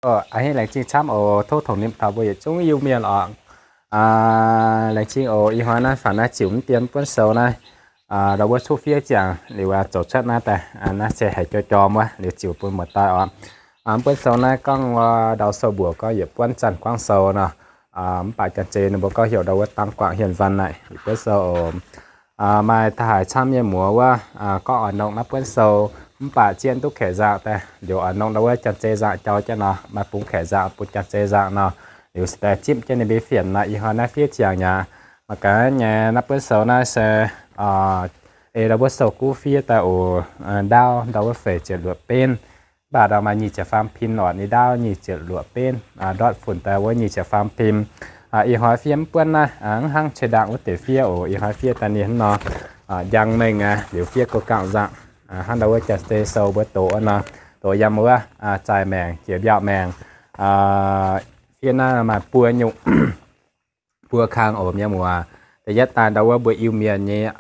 Aa, laengz zingh camv oc. Tov tongx nimc taux mbuo yietc zungv Iu-Mienh oc. Laengz zingh oc. Ih hnoi naaiv faaux naaiv ziux mv dien buonv sou naaiv, ndau wuov cuqv fiev ziangx liuz zoux cuotv naaiv daaih, naaiv se haiz jorm jorm wuov liuz ziux bun muoz-doic oc. Buonv sou naaiv gorngv ndau sou mbuoqc gorngv yietc buonv Zanc Guangv Sou nor. Mv baac janx-zei ninh mbuo gorngv heuc ndau wuov 当 quảng hiền văn naaic yietc buonv sou oc. Maaih da'haiz camv mienh muoz wuov gorngv oix nongc naaiv buonv sou, mv baac zien duqv kaeqv nzangc daaih liuz oix nongc ndau wuov janx-zei nzangc jauv jienv nor, maaih bungx kaeqv nzangc bun janx-zei nzangc nor, liuz se daaih zipv jienv ninh mbuo fienx nor. Ih hnoi naaiv fiev ziangx aqv. Mangc gaax nyei naaiv buonv sou naaiv se ei ndau wuov sou guv fiev daaih oc. Ndaauv ndau wuov feix ziepc luoqc benv, mv baac ndau maaih nyic ziepc faam pin oc. Ninh ndaauv nyic ziepc luoqc benv, ndortv funx daaih wuov nyic ziepc faam pin. Ih hnoi fiev mv buonv naaiv mv hnangv ceix ndaangc wuov deix fiev oc. Ih hnoi fiev daaih ninh hnangv nor, njang mengh aqv, liuz fiev go gangh nzangc. Hnangv ndau wuov janx-zei sou mbuo doqc nor, doqc yiem wuov zaih maengc jiex mbiaauh maengc. Fiev naaiv maaih buo nyungc, buo kang oc mienh muoz. Da'yietv daaih ndau wuov mbuo Iu-Mienh nyei,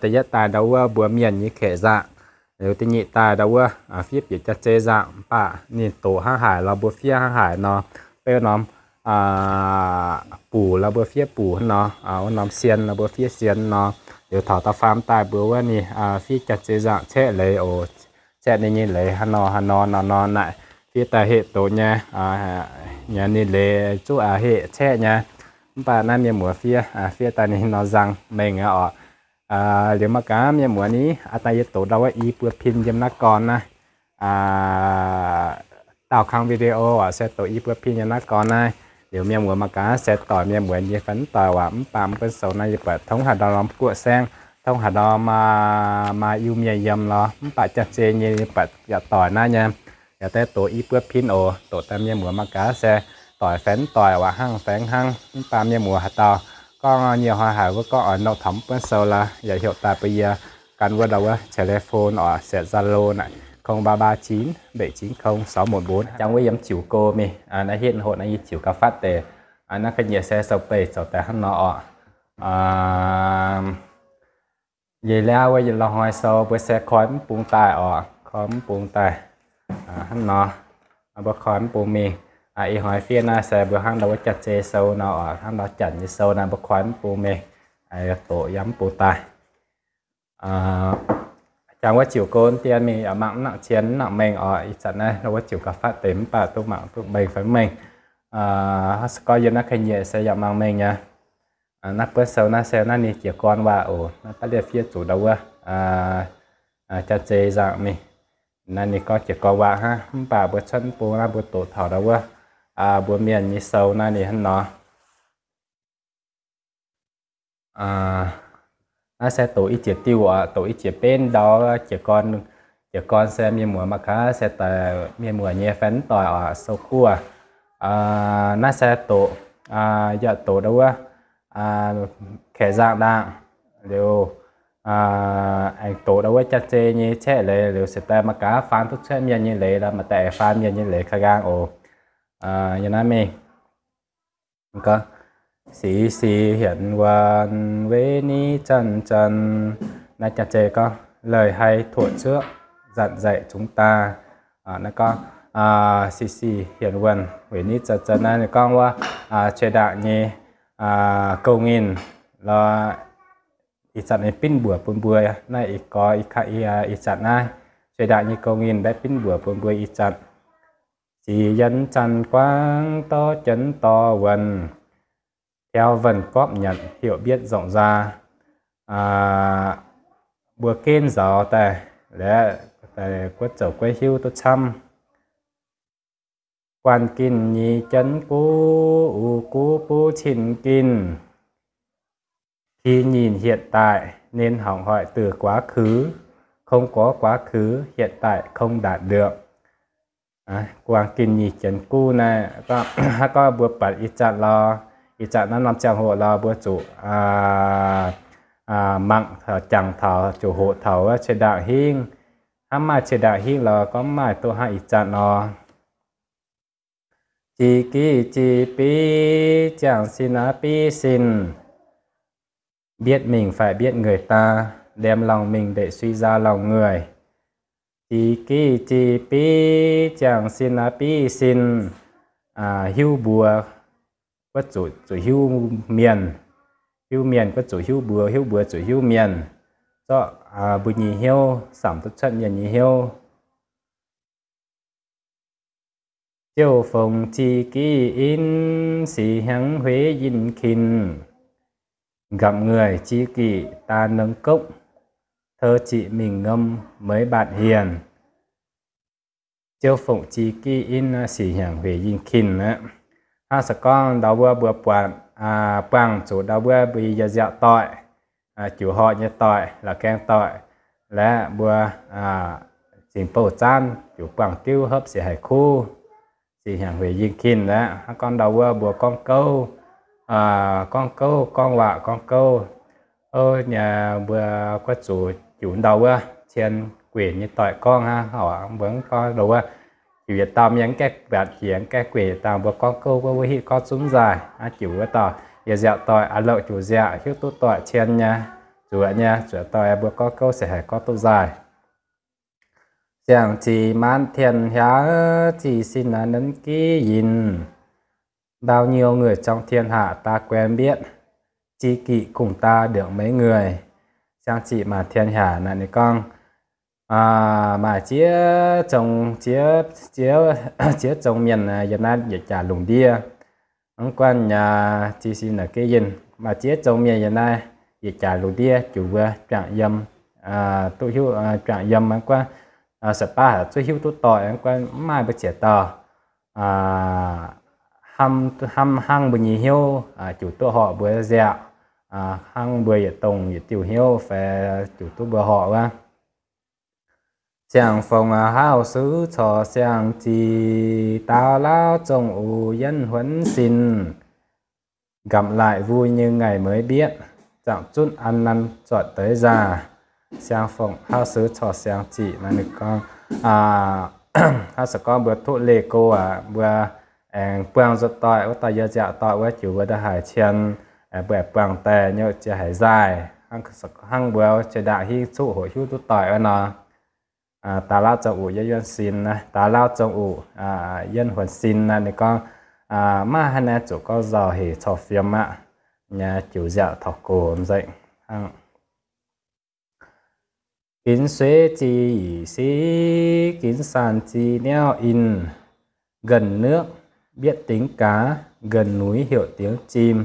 da'yietv daaih ndau wuov mbuo Mienh nyei kaeqv nzangc. Liuz da'nyeic daaih ndau wuov fiev bieqc janx-zei nzangc, mv baac ninh doqc hnangv haaix lorz mbuo fiev hnangv haaix nor. Beiv norm buc lorz mbuo fiev buc hnangv nor, wuov norm sien lorz mbuo fiev sien nor. Liuz taux da'faam daaih mbuo wuov ninh fiev janx-zei nzangc caeqv leiz oc. Caeqv ninh nyei leiz haaix nor haaix nor nor nor naaic, fiev daaih heqc doqc nyei, ninh leiz zuqc heqc caeqv nyei. Mv baac naaiv mienh muoz fiev, fiev daaih ninh nor nzang mengh aqv oc. Liuz mangc gaax mienh muoz ni, aa, daaih yie doqc ndau wuov i buo pin yiem naaiv gorn naaiv. Daauh kang video oc, se doqc i buo pin yiem naaiv gorn naaiv. Liuz mienh muoz mangc gaax se doic mienh muoz nyei fai mv doic waac, mv baac mv buonv sou naaiv yie buatc tongv haaix ndau norm guoqv saengv, tongv haaix ndau maaih Iu-Mienh yiem lorz, mv baac janx-zei nyei yie buatc yaac doic naaiv nyei. Yaac daaih doqc i buo pin oc, doqc daaih mienh muoz mangc gaax se doic fai mv doic waac hnangv fai hnangv. Mv baac mienh muoz haaix dauh gorngv nyie hnoi haic wuov gorngv oix nongc taux mv buonv sou lorz yaac heuc daaih bun yie gan wuov ndau wuov telephone oc, se Zalo naaic, không ba ba chín bảy chín không sáu một bốn. Jangx wuov yiem ziux go mingh, naaiv hitv hoqc naaiv yie ziux gauh fatv deix. Naaiv ga'nyiec se sou beih zoux daaih hnangv nor oc. Yie liaa wuov yie lorh hnoi sou mbuo se koi mv bung daaih oc, koi mv bung daaih hnangv nor. Mbuo koi mv bung mingh. Ih hnoi fiev naaiv se mbuo hnangv ndau wuov janx-zei sou nor oc, hnangv ndau janx nyei sou naaiv mbuo koi mv bung mingh, doqc yiem mv bung daaih. Jangx wuov ziux go dien mingh yaac mangc mv nangc cien mv nangc mengh oc. Ih zanc naaiv ndau wuov ziux gauh fatv deix mv baac duqv mangc duqv mengh fai mv mengh. Se gorngv yiem naaiv ga'nyiec se yaac mangc mengh nyei. Naaiv buonv sou naaiv se naaiv ninh jiez gorn waac oc. Naaiv daaih liemh fiev zuqc ndau wuov janx-zei nzangc mingh. Naaiv ninh gorngv jiez gorn waac hnangv, mv baac mbuo cuotv mv bung naaiv mbuo doqc taux ndau wuov mbuo mienh nyei sou naaiv ninh hnangv nor. Naaiv se doqc i jiex diuh oc, doqc i jiex benv ndau jiez gorn. Jiez gorn se mienh muoz mangc gaax se doic mienh muoz nyei fai mv doic oc, sou guoqv. Naaiv se doqc, yaac doqc ndau wuov kaeqv nzangc ndaangc, liuz aengx doqc ndau wuov janx-zei nyei caeqv leiz, liuz se daaih mangc gaax faan duqv cuotv mienh nyei leiz lorz maaih daaih aengx faan mienh nyei leiz ka'nqaang oc. Yiem naaiv mingh สีสีเหียนวัน เวนิจันจัน naaiv janx-zei gorngv เลยให้ทั่วเชื้อ dặn dạy chúng ta. Naaiv gorngv สีสีเหียนวัน เวนิจันจัน naaiv ninh gorngv wuov cuei ndaangc nyei gouv-nginh lorz ih zanc ninh binv mbuox bun mbuo. Naaiv ih gorx ih zanc naaiv cuei ndaangc nyei gouv-nginh mbaeqv binv mbuox bun mbuo ih zanc. สีเหียนจันทร์ quang tov jienv dorh wuonh, theo vần góp nhặt hiểu biết rộng ra. Mbuo genv nzauz daaih, laaix guov zoux guov hiuv duqv camv. Guanh ginh nyei jienv guv, uv guv buv cin ginh. Khi nhìn hiện tại nên học hỏi từ quá khứ, không có quá khứ, hiện tại không đạt được. Guanh ginh nyei jienv guv naaiv, haaix gorngv mbuo buatc ih zanc lorz, ih zanc naaiv norm ziangh hoc lorz mbuo zuqc mangc jangx taux ziouc hoqc taux wuov cuei ndaangc hingv. Hnangv maaih cuei ndaangc hingv lorz gorngv maaih duqv hnangv ih zanc nor. Jih giv jih biv, ziangh sin aqv biv sin. Biết mình phải biết người ta, đem lòng mình để suy ra lòng người. Jiex giv jiex biv ziangh sin aqv, biv sin hiuv mbuo, guov zuqc zuqc hiuv mienh, hiuv mienh guov zuqc hiuv mbuo, hiuv mbuo zuqc hiuv mienh, zorqv mbuo nyei hnyouv samx duqv cuotv mienh nyei hnyouv. Ziouv fongc jiex giv in, six hnyangx hueix yinh kin, gặp người tri kỷ ta nâng cốc, thơ trị mình ngâm mấy bạn hiền. Ziouv fongc jiex giv in, six hnyangx hueix yinh kin aqv. Hnangv se gorngv ndau wuov mbuo buatc, buangh zuqc ndau wuov mbuo nyei nziaauc doic, jiuc horqc nyei doic, la'gaeng doic, laaix mbuo cingx bouh zaanv jiuc buangh diuv hopv sic haic kuv, six hnyangx hueix yinh kin aqv. Hnangv gorngv ndau wuov mbuo gorngv gouv, gorngv gouv, gorngv waac gorngv gouv, mbuo guov zuqc jiuc ndau wuov cien gueic nyei doic gorngv hnangv, mbuo gorngv ndau wuov jiuc yietc dauh mienh gaengh buatc jiex gaengh gueic yietc dauh, mbuo gorngv gouv wuov, wuov hitv gorngv zunv nzaaih. Jiuc wuov dauh yaac nziaauc doic, a'louc jiuc nziaauc, hiuv duqv doic cien nyei, zuoqc nyei, zuoqc doic, mbuo gorngv gouv se haiz gorngv duqv nzaaih. Siang-ziqc maanc tien hiaaux, ziqc sin aqv, nenv giv yinh. Bao nhiêu người trong thiên hạ ta quen biết, tri kỷ cùng ta được mấy người. Siang-ziqc maanc tien hiaaux naaic ninh gorngv, maaih ziex zong, ziex, ziex zong mienh yiem naaiv yietc jaax lungh ndiev. Mv guanh ziqc sin aqv, giv yinh, maaih ziex zong mienh yiem naaiv yietc jaax lungh ndiev, jiuc mbuo juangc yiem, duqv hiuv, juangc yiem mv guanh, se baav haic zuqc hiuv duqv doic mv guanh, mv maaih mbuo ziex dauh hnamv hnangv mbuo nyei hnyouv, jiuc duqv horpc mbuo nziaauc, hnangv mbuo yietc dongh yietc diuh hnyouv fai jiuc duqv mbuo horpc wuov. Siang-fongc hauv sux corc siang-ziqc, daux lauv zongh uqc yienv huonx sin, gặp lại vui như ngày mới biết, chẳng chút ăn năn chọn tới già. Siang-fongc hauv sux corc siang-ziqc naaiv ninh gorngv, hnangv se gorngv mbuo duqv leih go aqv, mbuo aengx buangh nzuonx doic, wuov dauh yie nziaauc doic wuov, jiuc mbuo nda'haic cien, mbuo aengx buangh daaih nyei ziex haic nzaaih, hnangv mbuo jiex ndaangc hingv cuqv hoqc hiuv duqv doic wuov nor. Daux lauv zongh uqc yienv huonx sin, daux lauv zongh uqc yienv huonx sin naaiv ninh gorngv, maiv haaix naaiv zuqc gorngv nzauh hec corc fiem aqv, nyei jiuc nziaauc taux gox nzengc hnangv. Kính xuế chi ỉ xí, kính sàn chi nhéo in, gần nước biết tiếng cá, gần núi hiểu tiếng chim.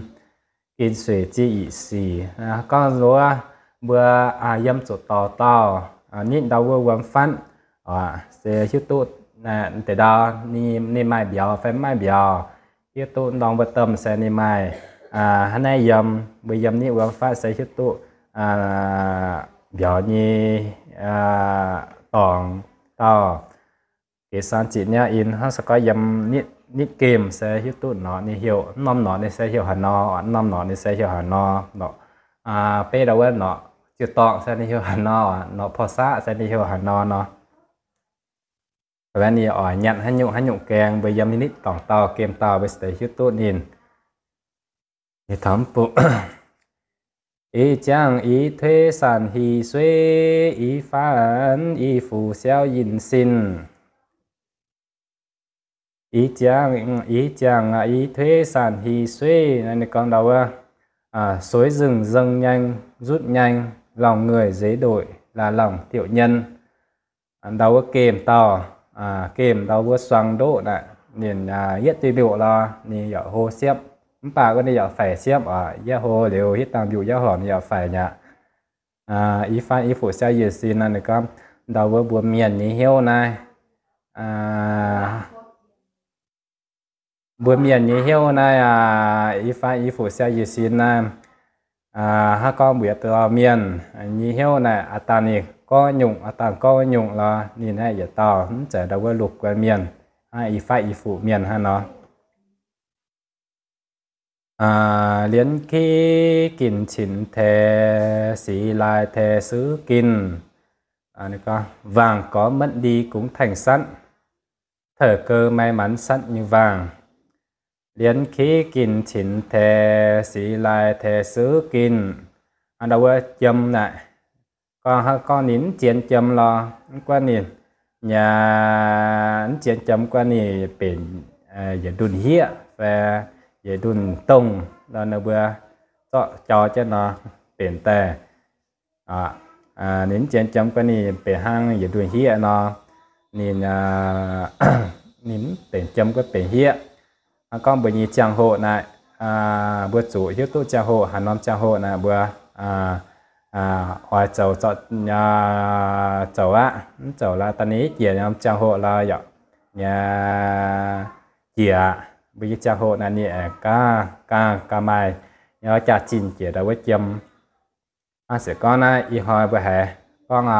Kính xuế chi ỉ xí, gorngv wuov mbuo yiem zuqc dorngx dauh nitv ndau wuov wuom fatv, se hiuv duqv deix ndau ninh maaih mbiauz fai mv maaih mbiauz, hiuv duqv ndorm wuov domh se ninh maaih hnangv naaiv yiem, mbuo yiem nitv wuom fatv se hiuv duqv mbiauz nyei dorngx dauh. Geh san ziqc niaa in hnangv se gorngv yiem nitv gemh se hiuv duqv norqc ninh heuc, mv norm norqc ninh se heuc haaix nor, mv norm norqc ninh se heuc haaix nor, norqc beiv ndau wuov norqc jiu-dorngh se ninh heuc haaix nor, norqc porv saqv se ninh heuc haaix nor nor. Ninh oix nyanc haaix nyungc haaix nyungc gaeng, mbuo yiem nitv dorngx dauh gemh dauh mbuo se deix hiuv duqv ninh. Ih ziangh ih tuix sanh hih sueiv, ih faanv ih fuqv siau yinh sin. Ih ziangh, ih ziangh ih tuix sanh hih sueiv, ninh gorngv ndau wuov, suối rừng dâng nhanh, rút nhanh, lòng người dễ đổi là lòng tiểu nhân. Ndau wuov gemh dauh, gemh ndau wuov suang ndoqv naaic, ninh yietv duih mbiuqc lorz ninh yaac hlo siepv, mv baac wuov ninh yaac faix siepv oc. Yietv hlo liuz hitv dangh mbiuqc yietv horngc ninh yaac faix mi'aqv. Ih faanv ih fuqv siau yinh sin naaic, ninh gorngv ndau wuov mbuo mienh nyei hnyouv naaiv, mbuo mienh nyei hnyouv naaiv, ih faanv ih fuqv siau yinh sin naaiv, hnangv gorngv mbuo yietc dauh mienh nyei hnyouv naaic, aav dangh ninh gorngv nyungc, aav dangh gorngv nyungc lorz ninh naaiv yietc dauh mv zeiz ndau wuov lungh guon mienh, hnangv ih faanv ih fuqv mienh hnangv nor. Lienz kih gin cin te, si lai te sux gin. Vàng có mất đi cũng thành sắt, thời cơ may mắn sắt như vàng. Lienz kih gin cin te, si lai te sux gin. Ndau wuov jiem naaic, gorngv, gorngv ninh mv zien jiem lorz, mv guonv ninh nyei, mv zien jiem guan ninh benx yietc ndunh hieqv fai yietc ndunh dongh nor, ninh mbuo zorqv jauv jienv nor benx daaih. Ninh mv zien jiem guan ninh benx hnangv yietc ndunh hieqv nor, ninh, ninh mv benx jiem guan benx hieqv. Hnangv gorngv mbuo nyei ziangh hoc naaic, mbuo zuqc hiuv duqv ziangh hoc, haaix norm ziangh hoc naaic mbuo oix zoux, zoux aqv, mv zoux laaix daaih ninh jiex norm ziangh hoc laaix yaac nyei jiex. Mbuo nyei ziangh hoc naaic ninh aengx ganh, ganh, ganh maaih nyei jaax-zinh jiex ndau wuov jiem. Hnangv se gorngv naaiv ih hnoi mbuo haiz gorngv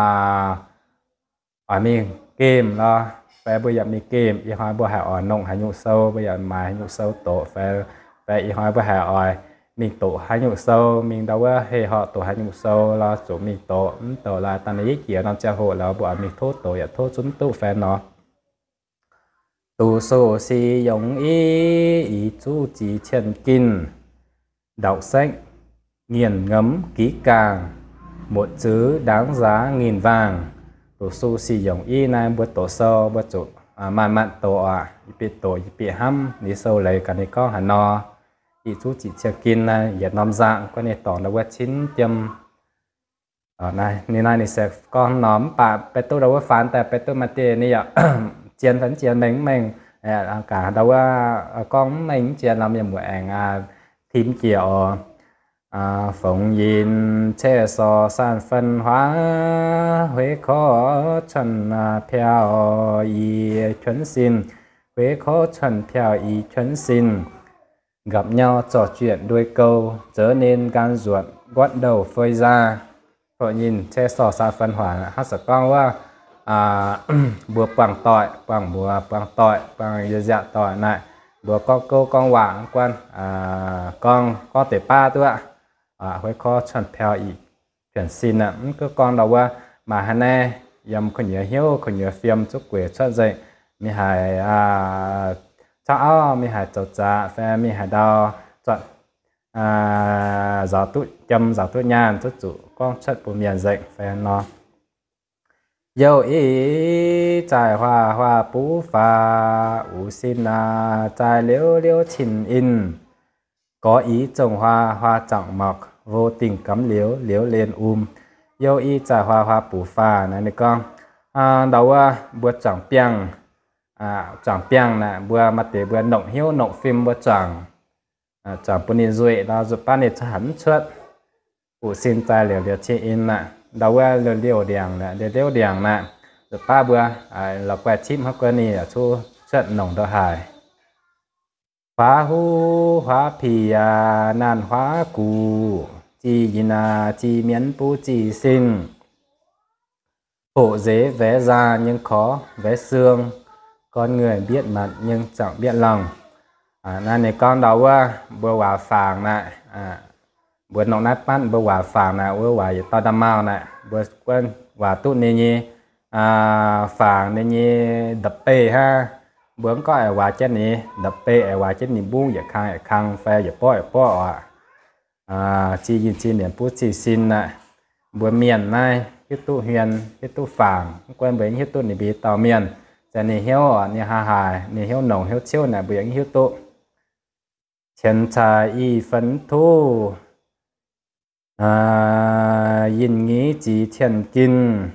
oix mingh gemh lorh, fai mbuo yaac mingh gemh, ih hnoi mbuo haiz oix nongc haaix nyungc sou, mbuo yaac maaiz haaix nyungc sou doqc, fai, fai ih hnoi mbuo haiz oix mingh doqc haaix nyungc sou, mingh ndau wuov heh horqc doqc haaix nyungc sou lorh, zuqc mingh doqc. Mv doqc laaix daaih ninh jiex norm ziangh hoc lorh, mbuo oix mingh tov doqc yaac tov zunv duqv fai nor. Tù xù xì yống í, ih zú zi qièn kinh, đọc sách nghiền ngẫm kỹ càng, một chữ đáng giá nghìn vàng. Tù xù xì yống í naaiv mbuo doqc sou mbuo zuqc manc manc doqc aqv, yie bieqc doqc yie bieqc hnamv ninh sou leiz gaax ninh gorngv haaix nor. Ih zú zi qièn kinh naaiv yietc norm nzangc gorngv ninh dorngc ndau wuov cin jiem. Ninh naaiv ninh se gorngv nor mv baac baeqc duqv ndau wuov faan daaih baeqc duqv maaih dieh ninh yaac zien fai mv zien mengh mv mengh, gaax ndau wuov gorngv mv mengh mv zien nor mienh muoz aengx tim jiex oc. Phùng nhìn tre so san phân hóa, huế khó thuần phiao ý thuần sinh, huế khó thuần phiao ý thuần sinh, gặp nhau trò chuyện đôi câu, chớ nên gan ruột bắt đầu phơi ra. Phùng nhìn tre so san phân hóa, hnangv se gorngv wuov mbuo buangh doic, buangh mbuox, buangh doic, buangh yie nziaauc doic naaic, mbuo gorngv gouv gorngv waac guanh, gorngv, gorngv deix baav duqv aqv. Huế khó thuần phiao ý thuần sinh aqv, mv gorngv ndau wuov maaih haaix nyungc yiem kuh nyuoz hnyouv kuh nyuoz fiem zuqv gueix cuotv nzengc, mingh haiz cauv auv, mingh haiz zoux zaqc fai mingh haaix ndau, zuotc nzaaux duqv jiem nzaaux duqv nyaanh zuqv zuqc gorngv cuotv bun mienh nzengc fai nor. Youh i zaih huaah huaah buv faaux, uv sin zaih liouv liouv cin in. Gorx i zongh huaah huaah zaangc mokc, vô tình cắm liếu liếu lên um. Youh i zaih huaah huaah buv faaux naaiv ninh gorngv ndau wuov mbuo zuangx biangh, zuangx biangh naaic mbuo maaih deix mbuo nongc hnyouv nongc fim mbuo zuangx, zuangx bun ninh nzueic nor, nzuqc baav ninh cuotv hanc mv cuotv. Uv sin zaih liouv liouv cin in aqv, ndau wuov liouh liouh ndiangx, liouh liouh ndiangx naaic, nzuqc baav mbuo la'guaih cipv hnangv guon ninh yaac cuotv cuotv nongc ndau haic. Huaav huv huaav pic naanh huaav gux, zih yinh zih mienv buv zih sin. Hổ dế vẽ da nhưng khó vẽ xương, con người biết mặt nhưng chẳng biết lòng. Naaiv ninh gorngv ndau wuov mbuo waac fangx naaic, mbuo nongc naaiv batv mbuo waac fangx naaic, wuov waac yietc dauh nda'maauh naaic, mbuo guanh waac duqv ninh nyei fangx ninh nyei nda'beiv hnangv. Mbuo mv gorngv aengx waac jienv ninh nda'beiv, aengx waac jienv ninh mbungv yietc kang yietc kang fai yietc borqv yietc borqv oc. Zih yinh zih mienv buv zih sin naaic, mbuo mienh naaiv hiuv duqv hmien hiuv duqv fangx, mv gunv mbuo hiuv duqv ninh mbuo dauh mienh, se ninh hnyouv oc, ninh haaix haic, ninh hnyouv nongc hnyouv ciouv naaic mbuo yaac hiuv duqv. Qienx caaix i fen tuv, yinh ngiv zix cien gin,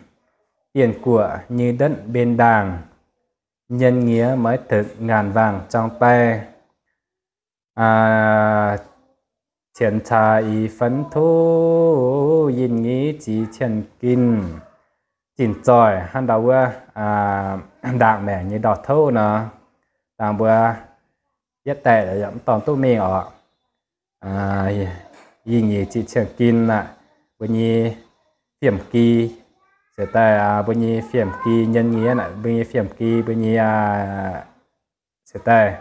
biên của như đất bên đàng, nhân nghĩa mới thực ngàn vàng trong tay. Qienx caaix i fen tuv, yinh ngiv zix cien gin. Zinh zoih hnangv ndau wuov ndaangc maengc nyei ndau-touv nor, dangh mbuo yietv daeqv yaac mv dorngc duqv mingh oc. Yinh ngiv zix cien gin aqv, mbuo nyei fiem-gi, se daaih mbuo nyei fiem-gi nyei nyienv aqv, mbuo nyei fiem-gi mbuo nyei se daaih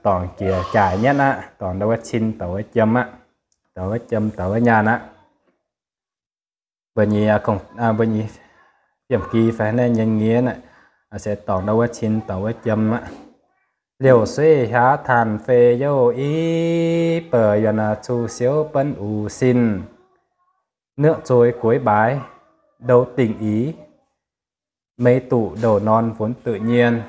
dorngc jiex jaaic nyienv aqv, dorngc ndau wuov cin dorngc wuov jiem aqv, dorngc wuov jiem dorngc wuov nyaanh aqv. Mbuo nyei, mbuo nyei fiem-gi fai naaiv nyei nyienv aqv, se dorngc ndau wuov cin dorngc wuov jiem aqv. Liouh sueih hiaav tanh fei youh i, baac yuonh cu siouv benv uv sin. Nước trôi cuối bãi đâu tỉnh ý, 没肚斗暖文tự nhiên,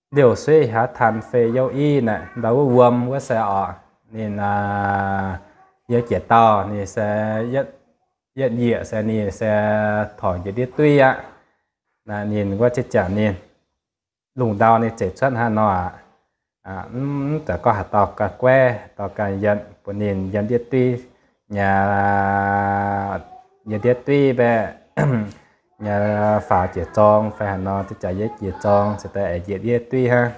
六岁还谈非洲医 naaic, ndau wuov wuom wuov se oc, ninh yiem jiex dauh ninh se yietv njiec se ninh se torngc njiec ndiev duiv aqv. Ninh wuov ziouc jangx ninh, lungh ndau ninh zeiz cuotv hnangv nor aqv. Mv zeiz gorngv haaix dauh ganh guaiv, haaix dauh ganh yietv, bun ninh yiem ndiev duiv nyei, yiem ndiev duiv mbaeqv nyei faaux jiex zorng fai haaix nor, ziouc jangx yietv jiex zorng se daaih aengx njiec ndiev duiv hnangv,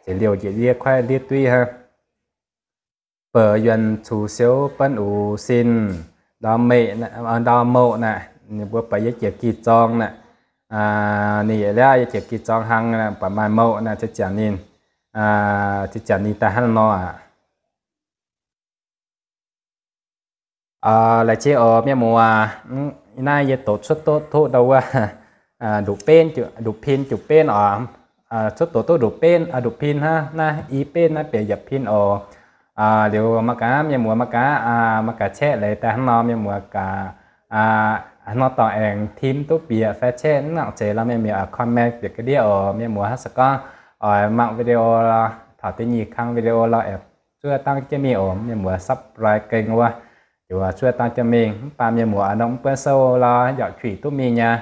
ziouc liouh njiec ndiev kuaaiv ndiev duiv hnangv. เปิดเรียน cux siou เปิ้น ux สิ้น, ndau mouc naaic, ninh mbuo buatc yiem jiex gi zorng naaic, ninh yietc liaav yiem jiex gi zorng hnangv, buatc maaih mouc naaic, ziouc jangx ninh, ziouc jangx ninh daaih hnangv nor aqv. Laengz zingh oc mienh muoz. Naaiv yie doqc cuotv duqv ndau wuov nduqc benv, nduqc pin juqc benv oc. Cuotv doqc duqv nduqc benv, nduqc pin hnangv, naaiv i benv naaiv benx yietc pin oc. Liuz mangc gaax mienh muoz, mangc gaax, mangc gaax แชร์ leiz daaih hnangv nor, mienh muoz gaax hnangv nor dorngc aengx tim duqv bieqc fai แชร์ mv nangc zeiz lorz mienh muoz comment bieqc ga'ndiev oc. Mienh muoz hnangv se gorngv oix mangc video lorz taux da'nyeic kang video lorz aengx zuov dangv jienv mingh oc. Mienh muoz subscribe kênh wuov, ziouc zuov dangv jienv mingh. Mv baac mienh muoz nongc mv buonv sou lorz yaac qiex duqv mingh nyei.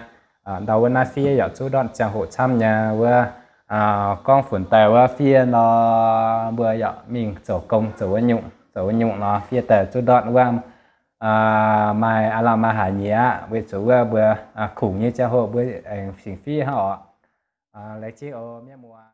Ndau wuov naaiv fiev yaac zuqv ndortv ziangh hoc camv nyei wuov. Gorngv funx daaih wuov fiev nor, mbuo yaac mingh zoux gong zoux wuov nyungc, zoux wuov nyungc nor fiev daaih zuqv ndortv wuov maaih aav lamh maaih haic nyei aqv. Weic zuqc wuov mbuo kungx nyei ziangh hoc mbuo aengx fingx fiev hnangv oc. Laengz zingh oc mienh muoz.